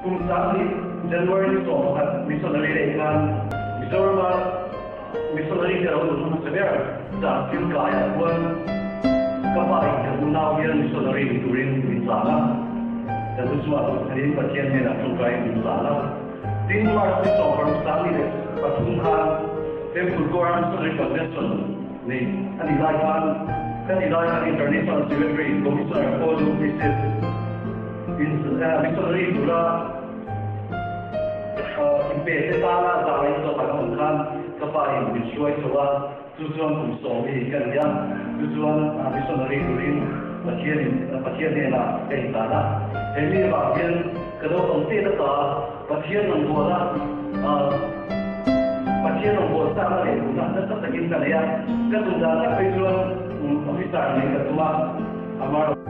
Kum 2000 January ni 11 missionary leh khan Mizorama missionary te lo luh hmasa ber zah thil kaiah chuan ka pa in kan unau hian missionary ni turin min zan a. Kan nu chungah duh thanin Pathian hnenah tawngtaiin min zan a. Tin, March ni 16 2003 khan Temple Kawra Missionary Convention nei a nih lai khan ka nih lai khan International Secretary Commissioner Paul Duplessis in missionary tura inpe te tana zah ngaih zawk an awm khan ka pa in min hruai chho a, chu chuan kum sawm hi ka ni a, chu chuan missionary turin Pathian in Pathian hnenah ka intan a, he mi avang hian ka naupang tet ata Pathian rawngbawlna Pathian rawngbawlh chakna leh duhna nasa takin ka nei a, ka duh dan tak phei chuan officer nei ka tum a, Amar.